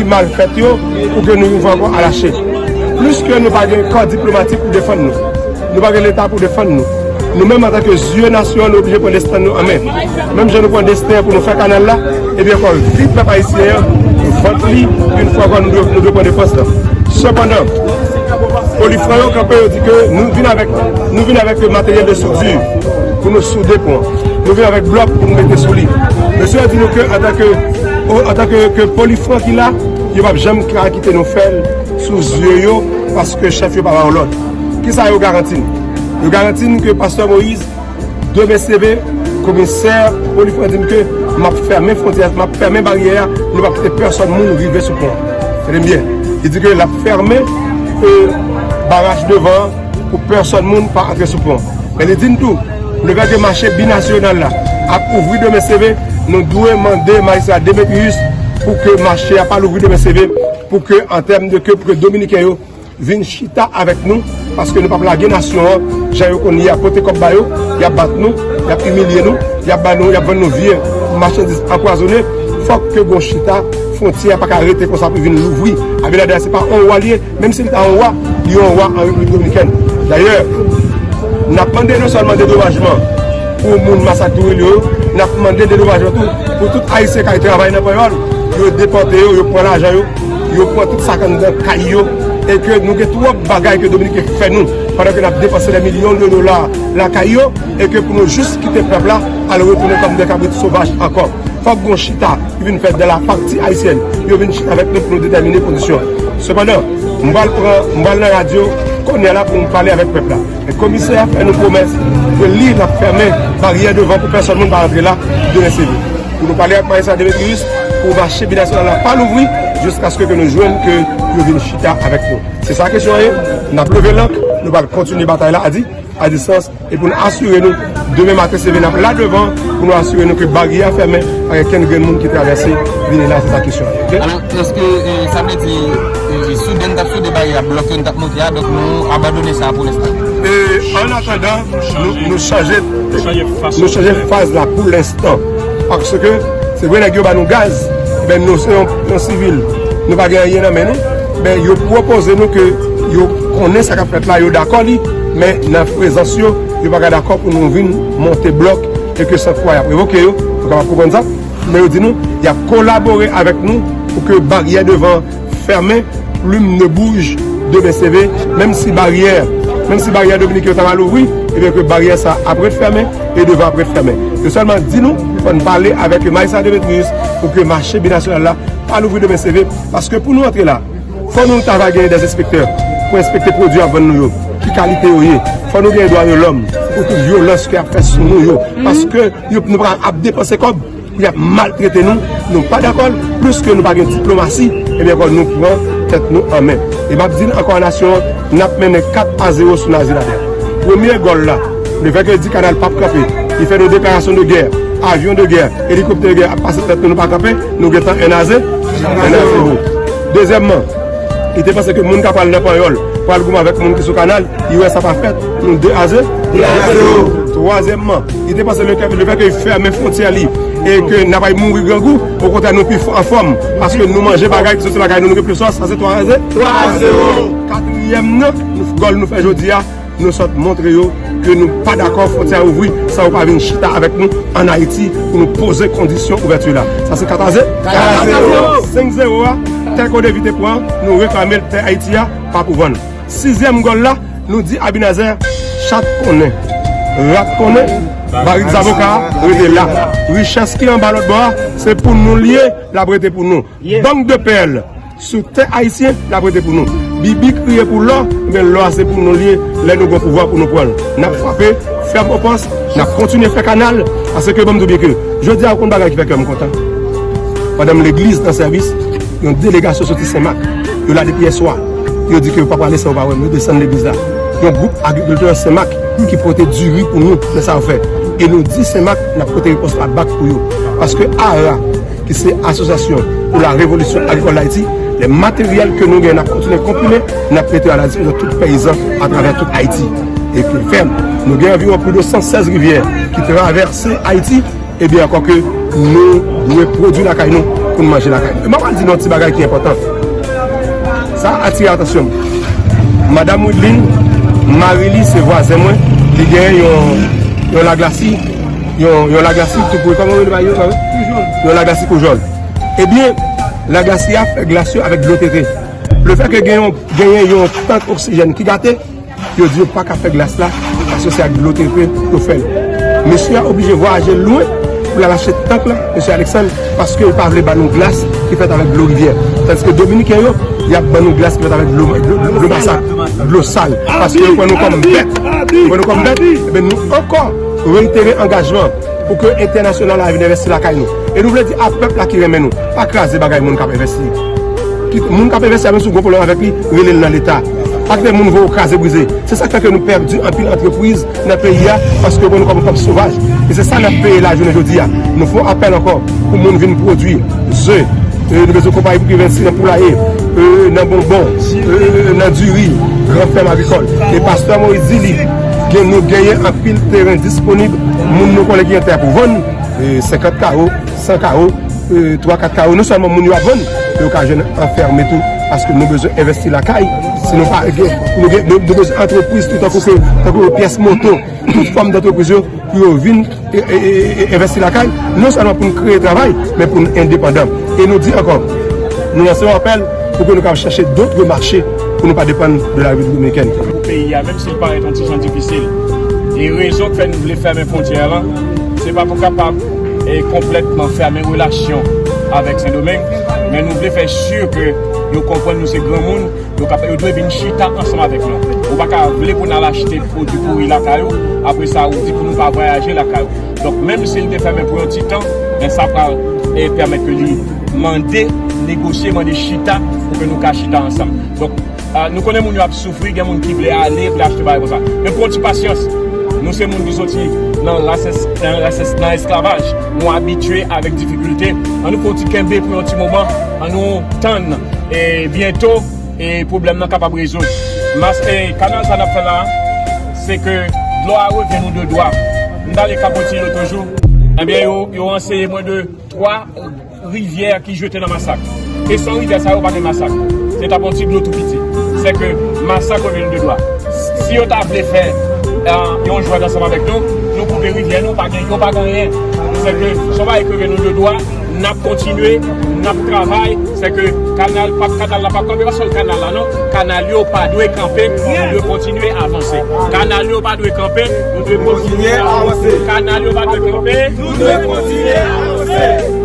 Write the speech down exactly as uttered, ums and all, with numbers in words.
mal fèt yo, pou ke nou yon fwa ankò al achte. Plis ke nou pa gen kò diplomatik pou defann nou, nou pa gen Leta pou defann nou. Nou menm, antanke zye nasyon an, nou oblije pran desten nou an men. Menm jan nou pran desten an pou nou fè kanal la, ebyen ankò vi pèp ayisyen an, vant li, yon fwa ankò nou dwe, nou dwe pran defans lan. Sepandan, Polifran yo kanpe, yo di ke nou vin avèk, nou vin avèk materyèl de soudure pou nou soude pon an. Nou vin avèk blòk pou nou mete sou li. Mesye yo di nou ke antanke, antanke ke Polifran ki la, yo p ap janm ka kite nou fè l sou zye yo, paske chèf yo pa ba yo lòd. Kisa yo garanti n? Yo garanti n ke Pastè Moyiz, demen seve, komisè Polifran di n ke m ap fèmen fwontyè, m ap fèmen baryè a, nou p ap kite pèsòn moun rive sou pon an. Tande m byen. Li di ke l ap fèmen, e, baraj devan an pou pèsòn moun pa antre sou pon an. Men li di n tou, lefètke mache binasyonal la ap ouvri demen seve, nou dwe mande majistra Demetrius pou ke mache a pa louvri demen seve, pou ke an tèm de ke, pou ke Dominiken yo vin chita avèk nou, paske nou p ap lage nasyon an jan yo konn ye a, pote kòb ba yo, y ap bat nou, y ap imilye nou, y ap ba nou, y ap vann nou vye machandiz anpwazonnen. Fòk ke gon chita, fwontyè a pa ka rete konsa pou vin louvri. Abinader se pa yon wa l ye, menm si l ta yon wa, li yon wa an Repiblik Dominikèn. Dayè, n ap mande non sèlman dedomajman pou moun Masak Twil yo, n ap mande dedomajman tou pou tout Ayisyen k al travay nan Panyòl, yo depòte yo, yo pran lajan yo, yo pran tout sa k anndan kay yo, e ke nou gen twòp bagay ke Dominiken fè nou, pandan ke n ap depanse dè milyon de dola lakay yo, e ke pou nou jis kite pèp la al retounen kòm dè kabrit sovaj ankò. Fòk gon chita ki vin fèt dan la pati ayisyèn, yo vin chita avèk nou pou nou detèmine kondisyon. Sepandan, m pral pran, m pral nan radyo kounye a la pou m pale avèk pèp la. Men komisè a fè nou pwomès ke li, l ap fèmen baryè devan pou pèsòn moun pa rantre la demen seve. Pou nou pale ak majistra Demetrius pou mache binasyonal la pa louvri jiskaske ke nou jwenn ke yo vin chita avèk nou. Se sa kesyon an ye. N ap leve lank, nou pral kontinye batay la a di, a distans, e pou n asire nou, demen maten seve n ap la devan pou nou asire nou ke baryè a fèmen, pa gen kenn grenn moun ki travèse vini la, se sa kesyon an ye, oke? Alò, èske, e, sa vle di, e, soudè n t ap soudè baryè a, blòk yo n t ap monte a, donk nou abandone sa pou lenstan? E, an atandan, nou, nou chanje, nou chanje faz la pou lenstan. Paske, se vre nèg yo ba nou gaz, men nou se yon, yon sivil, nou pa gen anyen nan men nou, men yo pwopoze nou ke yo konnen sa k ap fèt la, yo dakò li, men nan prezans yo, yo pa ka dakò pou nou vin monte blòk e ke san fwa y ap revoke yo, nou kapab konprann sa. Men yo di nou, y ap kolabore avèk nou pou ke baryè devan an fèmen, plume ne bouge de mes cheveux, menm si baryè, menm si baryè Dominik yo ta mal ouvri, ebyen ke baryè sa ap ret fèmen e devan ap ret fèmen. Yo sèlman di nou, fò n pale avèk majistra Demetrius pou ke mache binasyonal la pa louvri demen seve, paske pou nou antre la, fò nou ta va genyen dè enspektè pou enspekte pwodui y ap vann nou yo, ki kalite yo ye. Fò nou genyen dwa de lòm pou tout vyolans ke y ap fè sou nou yo, paske yo, nou pa ap depanse kòb pou y ap maltrete nou, nou pa dakò l, plis ke nou pa gen diplomasi, ebyen ankò nou pran tèt nou an men. E m ap di n ankò a nasyon an, n ap mennen kat a zewo sou Nazi Nader. Premye gòl la, lefètke l di kanal p ap kanpe, li fè nou deklarasyon de gè, avyon de gè, elikoptè de gè ap pase tèt nou, nou pa kanpe, nou gentan en a zewo, en a zewo. Dezyèmman, li te panse ke moun k ap pral nan Panyòl pral goumen avèk moun ki sou kanal, li wè sa pa fèt, nou de a zewo. Twazyèmman, li te panse lefètke l fèmen fwontyè li e ke n ap al mouri grangou, okontrè nou pi anfòm, paske nou manje bagay ki soti lakay nou, nou gen plis fòs, sa se twa a zewo. Katriyèm nan, gòl nou fè jodi a, nou sot montre yo ke nou pa dakò fwontyè a ouvri san yo pa vin chita avèk nou ann Ayiti pou nou poze kondisyon ouvèti la. Sa se kat a zewo. Senk zewo a, tè Kodevi te pran, nou reklame l, tè Ayiti a pa pou vann. Sizyèm gòl la, nou di Abinader, chat konnen, rat konnen, barik zaboka a rete la. Richès ki anba lòt bò a, se pou nou l ye, l ap rete pou nou. Bank de pèl sou tè ayisyen, l ap rete pou nou. Bibi kriye pou lò, men lò a se pou nou l ye, lè nou gen pouvwa pou nou pran l. N ap frape, fèm opòs, n ap kontinye fè kanal, paske ban m di w byen ke jodi a, ou konn bagay ki fè kè m kontan? Pandan m legliz nan sèvis, yon delegasyon soti Senmak, yo la depi yèswa. Yo di ke yo pa prale san yo pa wè m. Yo desann legliz la. Yon gwoup agrikiltè Senmak ki pote diri pou nou nan sa yo fè. E nou di Senmak, n ap pote repons la bak pou yo. Paske ara, ki se Asosyasyon pou la Revolisyon Agrikòl Dayiti, lè materyèl ke nou gen, n ap kontinye konprime, n ap mete a la dispozisyon tout peyizan atravè tout Ayiti. E ke fèm, nou gen anviwon plis de san sèz rivyè ki travèse Ayiti, ebyen ankò ke Nou dwe pwodui lakay nou pou n manje lakay nou. E m ap pral di nou yon ti bagay ki enpòtan. Sa atire atansyon m. Madanm Wideline, mari li se vwazen mwen, li genyen yon, yon laglasi, yon, yon laglasi tou pouri, kòman yo rele bagay yo, yon laglasi koujòl. Ebyen, laglasi a fè glas yo avèk dlo trete. Lefètke gen yon, genyen yon tank oksijèn ki gate, yo di yo pa ka fè glas la, paske se ak dlo trete yo fè l. Mesye a oblije vwayaje lwen pou l al achte tank la, mesye Alexandre, paske yo pa vle ba nou glas ki fèt avèk dlo rivyè. Tandiske Dominiken yo, y ap ban nou glas ki fèt avèk dlo, dlo, dlo, dlo masak, dlo sal, paske yo pran nou kòm bèt, yo pran nou kòm bèt, ebyen nou ankò reitere angajman pou ke entènasyonal la vin envesti lakay nou. E nou vle di a pèp la ki renmen nou, pa kraze bagay moun k ap envesti. Ki, moun k ap envesti a, menm si w gen pwoblèm avèk li, rele l nan Leta. Pa kite moun voye w kraze brize. Se sa k fè ke nou pèdi anpil antrepriz nan peyi a, paske yo pran nou kòm, kòm sovaj. E se sa n ap peye la jounen jodi a. Nou fè yon apèl ankò pou moun vin pwodui ze. E, nou bezwen konpayi pou ki envesti nan poulaye, e, nan bonbon, e, nan diri, gran fèm agrikòl. E pastè Moïse di li, gen, nou genyen anpil teren disponib, moun nou konnen ki gen tè pou vann, e, senkant kawo, san kawo, e, twa, kat kawo. Non sèlman moun yo ap vann, men yo ka jwenn anfème tou, paske nou bezwen envesti lakay. Si nou pa gen, nou gen, nou, nou bezwen antrepriz tou tankou ke, tankou pyès moto, tout fòm dantrepriz yo, pou yo vin e, e, e, e, envesti lakay, non sèlman pou n kreye travay, men pou n endepandan. E nou di ankò, nou lanse yon apèl pou ke nou kapab chèche dòt mache pou nou pa depann de la Repiblik Dominikèn. Pou peyi a, menm si l parèt yon ti jan difisil. E rezon k fè nou vle fèmen fwontyè a lan, se pa pou kapab, e, konplètman fèmen relasyon avèk Sendomeng, men nou vle fè si ke yo konprann nou se granmoun, yo ka, yo dwe vin chita ansanm avèk nou. Ou pa ka vle pou n al achte pwodui pouri lakay ou, apre sa ou di pou nou pa vwayaje lakay ou. Donk, menm si l te fèmen pou yon ti tan, men sa pral, e, pèmèt ke li mande, negosye, mande chita pou ke nou ka chita ansanm. Donk, a, nou konnen moun yo ap soufri, gen moun ki vle ale, vle achte bagay konsa. Men pran ti pasyans. Nou se moun ki soti nan ras es-, nan ras es-, nan esklavaj. Nou abitye avèk difikilte. Ann nou fè yon ti kenbe pou yon ti moman. Ann nou tann, e, byento, e, pwoblèm nan kapab rezoud. Mas-, e, kanal sa n ap fè la, se ke dlo a revyen nou de dwa. M t ale Capotillo toujou. Ebyen, yo, yo anseye mwen de twa rivyè ki jete nan Masak. E san rivyè sa yo, pa gen Masak. Se t ap yon ti dlo tou piti. Se ke Masak revyen nou de dwa. Si yo ta vle fè, e, yon jwèt ansanm avèk nou, nou koupe rivyè nou, pa gen, yo pa gen anyen. Se ke se yon bagay ki revyen nou de dwa, n ap kontinye, n ap travay. Se ke kanal pa, kanal la pa kanpe paske kanal la non, kanal yo pa dwe kanpe, nou dwe kontinye avanse. Kanal yo pa dwe kanpe, nou dwe kontinye avanse. Kanal yo pa dwe kanpe, nou dwe kontinye avanse.